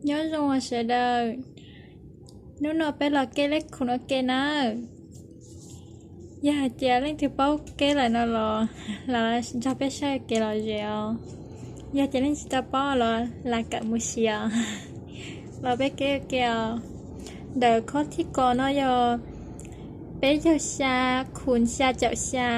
Nyob zoo sawv daws, hnub no peb los keb lej khun ua ke nawb. Yog hais tias leej twg paub keb lawm no los, los nrog peb saib kev lom zem os. Yog tias leej tsis tau paub los lam kawm mus siv os. Los peb keb ua ke os. Ntawm khob thib ko no yog peb caug xya khun xya caum xya.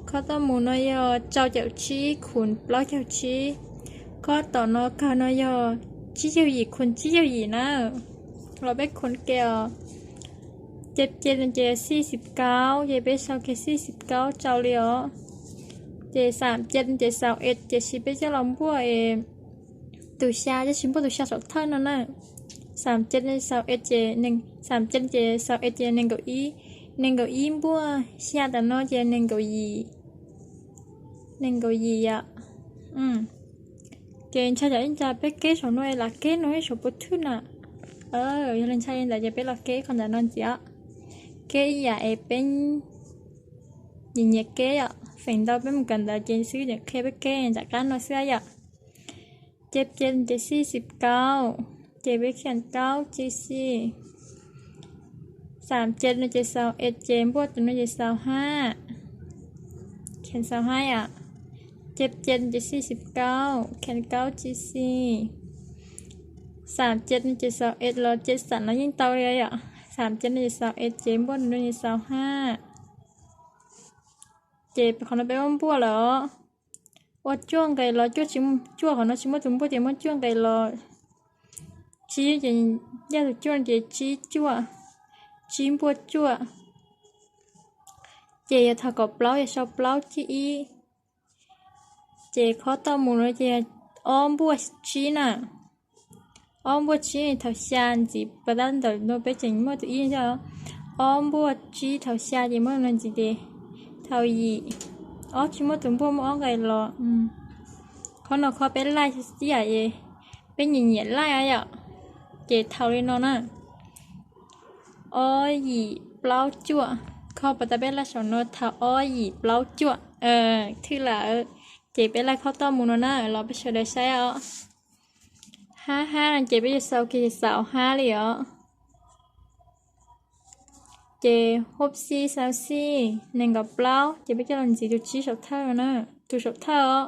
Khob toj mus no yog rau caum tsib khun plaub caug tsib. Khob tom no kawg no yog tsib caug yim khun tsib caug yim na. Los peb khun ke os. Ces ces ces xij xib kaub, ces peb sau ke xij xib kaub rau li os. Ces xam ces ces xaus es, tiam sis peb coj los npuaj es tus xya, tab sis npuaj tus xya saum thawj no na. Xam ces xaus es ces, xam ces ces xaus es ces nees nkaum ib, nees nkaum ib npuaj xya tam no ces nees nkaum yim, nees nkaum yim yom. Ces ntshai tsam ib ntsa peb keb saum no es lam keb no ib saum puas thwj na. Yog li ntshai li ntawd ces peb los keb qhov ntawm no ntxiv os. Keb ib yam es peb nyiam nyiam keb yom, feem ntau peb mus kawm ntawv ces xib hwb tseem qhia peb keb nram qab no xwb yom. Ces ces ces xij xib kaub, ces peb khiam kaub tsib xij. Xam ces no ces xaus es ces npuaj tus no ces xaus hab, khiam xaus hab yom. Ces ces ces xij xib kaub, khiam kaub tsib xij. Xam ces no ces xaus es los ces xam no yeej tau li yom. Xam ces no ces xaus es ces npuaj tus no ces xaus hab. Ces qhov no peb muab npuaj lawm os. Ua cuaj nqes los cuaj tsis, cuaj qhov no tsis muaj tus npuaj ces muab cuaj nqes los tsib ces yaj tus cuaj no ces tsib cuaj, tsib npuaj cuaj. Ces yog thaum kaum plaub yog sau plaub tsib ib. Ces khob toj mus no ces ob npuaj tsib na. Ob npuaj tsib thaum xya ntxiv pas tab ntawm no peb tseem muaj tus ib, ob npuaj tsib thaum xya ces muaj no ntxiv ces thaum yim, ob tsis muaj tus npuaj muaj ob nqes los. Qhov no qhov peb laij ib yam es peb nyiam nyiam laij yom, ces thaum li no na. Ob yim plaub cuaj, khob pas tab peb laij saum no thaum ob yim plaub cuaj, thwj lawm. Ces peb laij khob toj mus no na los peb sawv daws saib os. Hab hab no ces peb yuav sau ke xaus hab li os. Ces hub xij xaus xij nees nkaum plaub ces peb coj los ntxiv tus tsib saum thawj no na, tus saum thawj os.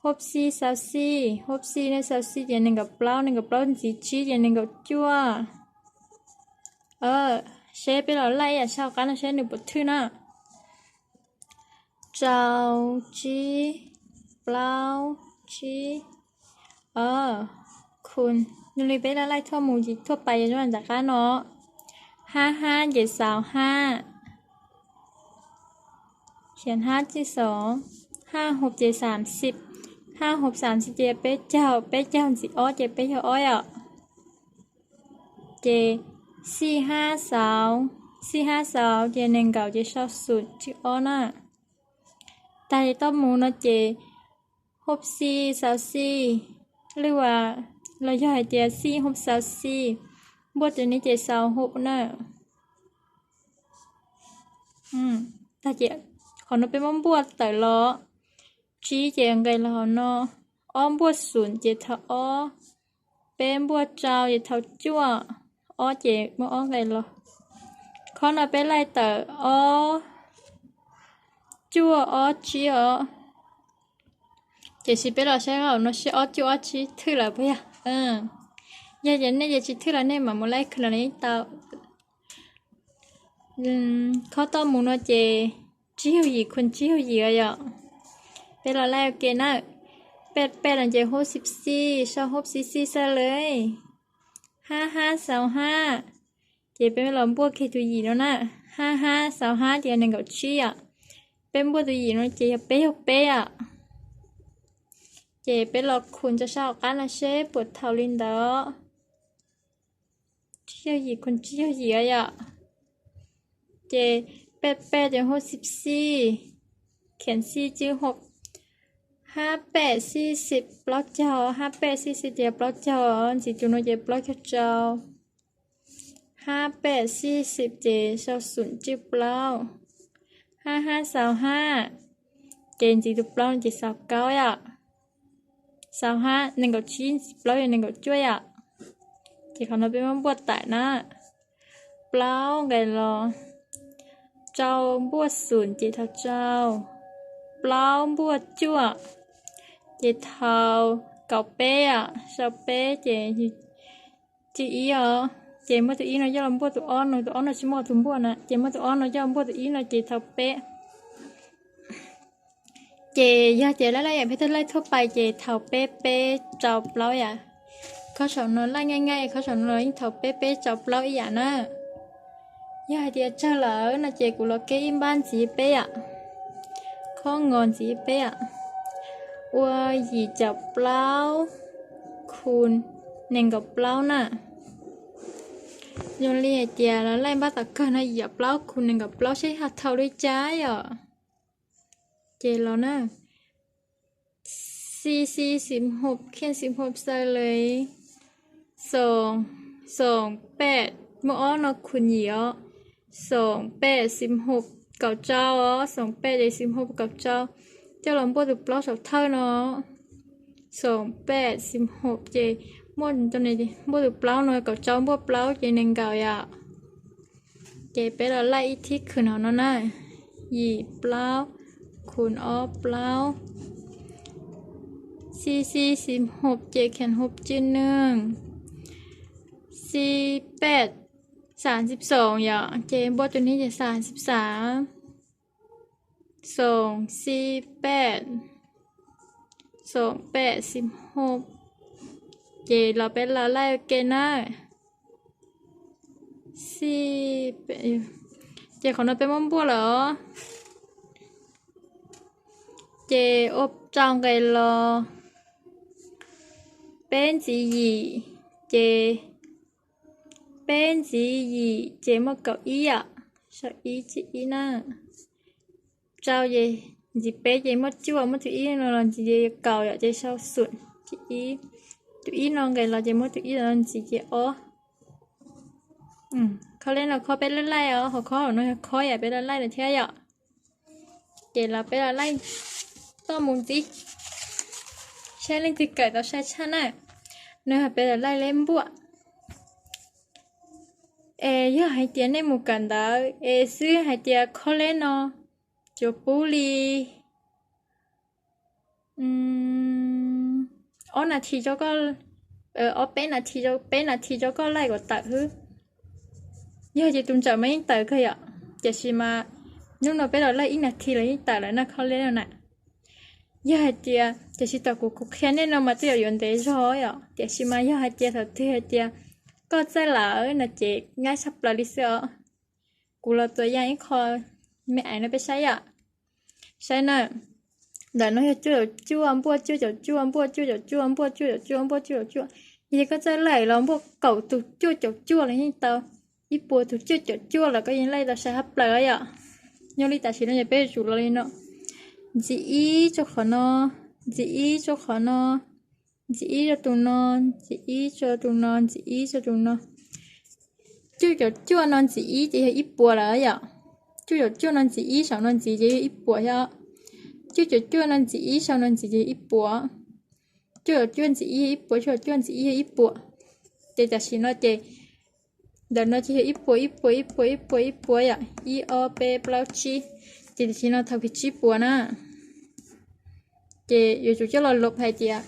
Hub xij xaus xij, hub xij ne xaus xij ces nees nkaum plaub, nees nkaum plaub ntxiv tsib ces nees nkaum cuaj. Seb peb los laij ib yam sab hauv qab no seb nws puas thwj na. Rau, tsib, plaub, tsib, o, khun. Yog li peb laij laij thoj mus ces thoj pais yog zoo nram qab no. Hab hab ces xaus hab, hab tsib xaus, hab hub ces xam xib, hab hub xam xib ces peb caug, peb caug ntxiv ob ces peb yog ob yom. Ces xij hab xaus, xij hab xaus ces nees nkaum ces sau xum tsib ob na. Tag li toj mus no ces hub xij xaus xij, lwj vas los yog hais tias xij hub xaus xij, npuaj tus ni ces xaus hub na. Tag ces qhov no peb muab npuaj tawm los, tsib ces nqes los hauv no, ob npuaj xum ces thaum ob, peb npuaj rau ces thaum cuaj, ob ces muaj ob nqes los. Qhov no peb laij tawm ob, cuaj ob tsib os. Tiam sis peb los saib hauv no seb ob cuaj ob tsib thwj lawm puas yog. Yog ces nej ces tsis thwj los nej mam mus laij khwv los yeej tau. Khob toj mus no ces tsib caug yim khun tsib caug yim yom. Peb los laij ua ke na. Peb peb no ces hub xib xij, sau hub xib xij xwb li. Hab hab xaus hab, ces peb los npuaj kiag tus yim no na. Hab hab xaus hab ces yog nees nkaum tsib yom. Peb npuaj tus yim no ces yog peb caug peb yom. Ces peb los khun rau sab hauv qab no seb puas thaum li ntawd. Tsib caug yim khun tsib caug yim yom. Ces peb peb ces hub xib xij, khiam xij tsib hub, hab peb xij xib plaub caug, hab peb xij xib ces plaub caug, ntxiv tus no ces plaub caug rau. Hab peb xij xib ces sau xum tsib plaub. Hab hab xaus hab, ces ntxiv tus plaub no ces xaus kaub yom. Xaus hab nees nkaum tsib ntxiv plaub yog nees nkaum cuaj yom. Ces qhov no peb muab npuaj tawm na. Plaub nqes los, rau npuaj xum ces thaum rau, plaub npuaj cuaj ces thaum kaum peb, sau peb ces tsib ib os, ces muab tus ib no coj los npuaj tus ob no, tus ob no tsis muaj tus npuaj na, ces muab tus ob no coj los npuaj tus ib no ces thaum peb. Ces yog tias laij laij yam peb tej laij thuaj pais ces thaum peb peb rau plaub yam. Qhov saum no laij nyaj nyaj, qhov saum no los yeej thaum peb peb rau plaub ib yam na. Yog hais tias tsawg lawm no ces kuv los keb ib npab ntxiv peb yam, khob ngos ntxiv peb yam, ua yim caum plaub khu nees nkaum plaub na. Zoo li hais tias laij npab tom kawg no yim caum plaub khu nees nkaum plaub seb ho thaum li cas yom. Ces los na, xi xi xim hop khian xim hop xaw le, xoom, xoom pem, muaj ob no khu yim os, xoom pem xim hop kaum rau os, xoom pem ces xim hop kaum rau, coj los npuaj tus plaub saum thawj no, xoom pem xim hop ces muaj, npuaj tus plaub no kaum rau npuaj plaub ces nees nkaum yom. Ces peb los laij ib thib khwv no no na, yim plaub khu ob plaub, xi xi xim hop ces khian hop tsib neeg, xi pem xas xib xoom yom, ces npuaj tus ni ces xas xib xas, xoom xi pem, xoom pem xim hop. Ces los peb los laij ua ke na. Xi, ces qhov no peb muab npuaj lawm os. Ces ua rau nqes los peb ntxiv yim, ces peb ntxiv yim ces muaj kaum ib yam, sau ib tsib ib na. Rau ces ntxiv peb ces muaj cuaj, muaj tus ib no los ntxiv ces kaum yom, ces sau xum tsib ib. Tus ib no nqes los ces muaj tus ib los ntxiv ces ob. Khob leb no khob peb laij laij os, ho khob no yog khob yam peb laij laij lawm thiab yom. Ces los peb los laij toj mus ntxiv, saib leej twg kawm tau sai tshaj na. No yog peb los laij leb npuaj. Es yog hais tias nej mus kawm ntawv es xwb hais tias khob leb no tsuas pub li ob nas this rau koj, ob peb nas this rau, peb nas this rau koj laij kom tawm xwb. Yog ces tus ntsawm mas yeej tawm kawg yom, tiam sis mas hnub no peb los laij ib nas this los yeej tawm lawm na khob leb no na. Yog hais tias, tiam sis thaum kuv kuv qhia nej no mas twb yuav yuav ntev zog yom, tiam sis mas yog hais tias thaum twg hais tias koj txawj lawm no ces nyab tshaj plaws li xwb os. Kuv los tuav yaj ib qho me ais no peb saib yom. Saib na, ntawm no yog cuaj caum cuaj npuaj cuaj caum cuaj npuaj cuaj caum cuaj npuaj cuaj caum cuaj npuaj cuaj caum cuaj. Yog koj txawj laij los npuaj kaum tus cuaj caum cuaj los yeej tau, ib puas tus cuaj caum cuaj los koj yeej laij tau sai tshaj plaws yom. Nyob li tam sim no ces peb yuav tsum los li no, ntxiv ib rau qhov no, ntxiv ib rau qhov no, ntxiv ib rau tus no, ntxiv ib rau tus no, ntxiv ib rau tus no. Cuaj caum cuaj no ntxiv ib ces yog ib puas lawm yom. Cuaj caum cuaj no ntxiv ib saum no ntxiv ces yog ib puas thiab. Cuaj caum cuaj no ntxiv ib saum no ntxiv ces yog ib puas. Cuaj caum cuaj ntxiv ib yog ib puas, cuaj caum cuaj ntxiv ib yog ib puas. Ces tam sim no ces ntawm no ces yog ib puas, ib puas, ib puas, ib puas, ib puas yom, ib ob peb plaub tsib. Ces tam sim no thaum kiag tsib puas na. Ces yuav tsum coj los lov hais tias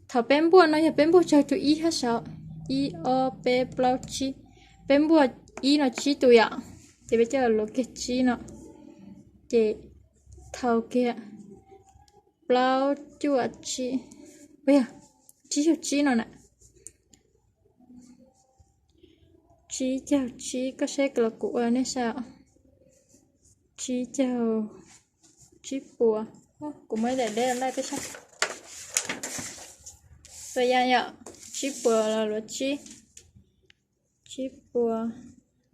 thaum peb npuaj no yog peb npuaj tsawg tus ib thiab saud, ib ob peb plaub tsib, peb npuaj ib no tsib tus yom, ces peb coj los lov kiag tsib no, ces thaum kiag plaub cuaj tsib, yog tsib caug tsib no na. Tsib caug tsib, koj saib los kuv ua nej saib. Tsib caug tsib puas, kuv muab daim deb laij peb saib. Tua ya yom, tsib puas los luav tsib, tsib puas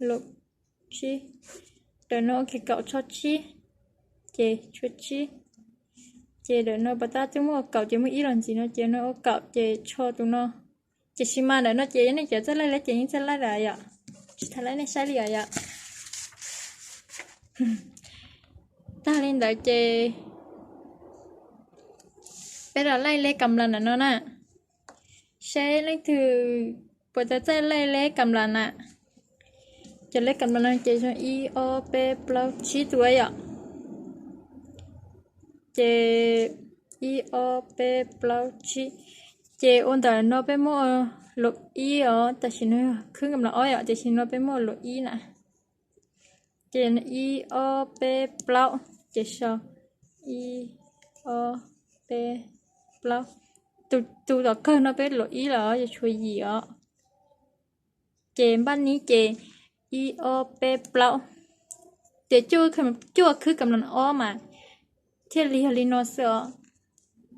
luav tsib. Ntawm no ua kiag kaum tsho tsib, ces tshuav tsib. Ces ntawm no pas tab twb muaj kaum ces muaj ib los ntxiv no ces no ua kaum ces tsho tus no. Tiam sis mas ntawm no ces yog nej cov txawj laij lawm ces yeej txawj laij lawm yom, tsis tas laij nej saib li os yom. Tag li ntawd ces peb los laij leb kam las ntawm no na, seb leej twg puas tau txais lej lej kam las na? Ces lej kam las no ces zoo ib ob peb plaub tsib tus yom. Ces ib ob peb plaub tsib. Ces ua ntawm no peb muab luas ib os, tam sim no khwb kam las ob yom, tam sim no peb muab luas ib na. Ces ib ob peb plaub, ces sau ib ob peb plaub. Tus tom kawg no peb luas ib lawm yog tshuav yim os. Ces npaj nib ces ib ob peb plaub. Ces cuaj khwb kam las ob mas thiaj li yog li no xwb os.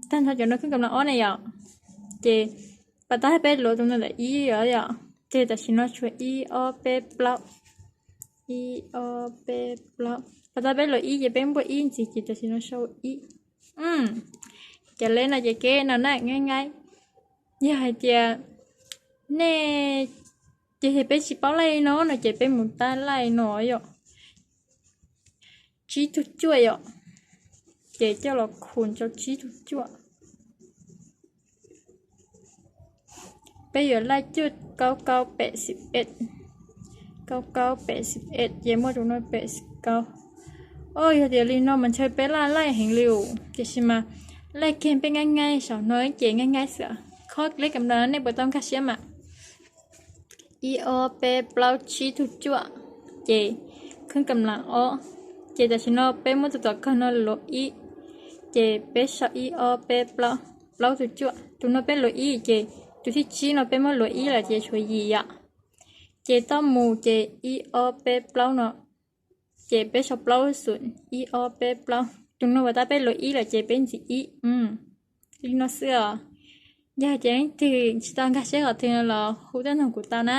Tag nrho cov no khwb kam las ob ne yom. Ces pas tab peb luas tus no ntawm ib os yom. Ces tam sim no tshuav ib ob peb plaub, ib ob peb plaub. Pas tab peb luas ib ces peb npuaj ib ntxiv ces tam sim no sau ib. Ces lej no ces kev no na, nyaib nyaib. Yog hais tias nej, ces peb tsis paub lej no no ces peb mus tab lej no yom, tsib tug cuaj yom. Ces coj los khum rau tsib tug cuaj. Peb yuav lej cuaj kaub kaub pem xib ej, kaub kaub pem xib ej ces muaj tus no pem xib kaub. Os, yog tias li no mas ntshe peb lej lej heev li os. Tiam sis mas lej kiag peb nyaib nyaib saum no ces nyaib nyaib xwb. Khob lej kam las nej puas tau nkag siab mas? Ib ob peb plaub tsib tug cuaj, ces khwb kam las ob. Ces tam sim no peb muab tus tom kawg no luas ib, ces peb sau ib ob peb plaub, plaub tus cuaj. Tus no peb luas ib ces tus thib tsib no peb muab luas ib lawm ces tshuav yim yom. Ces toj mus ces ib ob peb plaub no, ces peb sau plaub xum, ib ob peb plaub. Tus no pas tab peb luas ib lawm ces peb ntxiv ib. Li no xwb os. Yog hais tias leej twg tsis tau nkag siab qhov twg no los hu tuaj nug kuv tau na.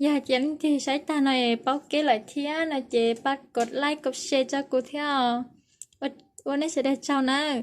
Yog hais tias leej twg saib tag no es paub kev lawm thiab no ces pab kov like kov share rau kuv thiab os. Ua nej sawv daws tsaug nawb.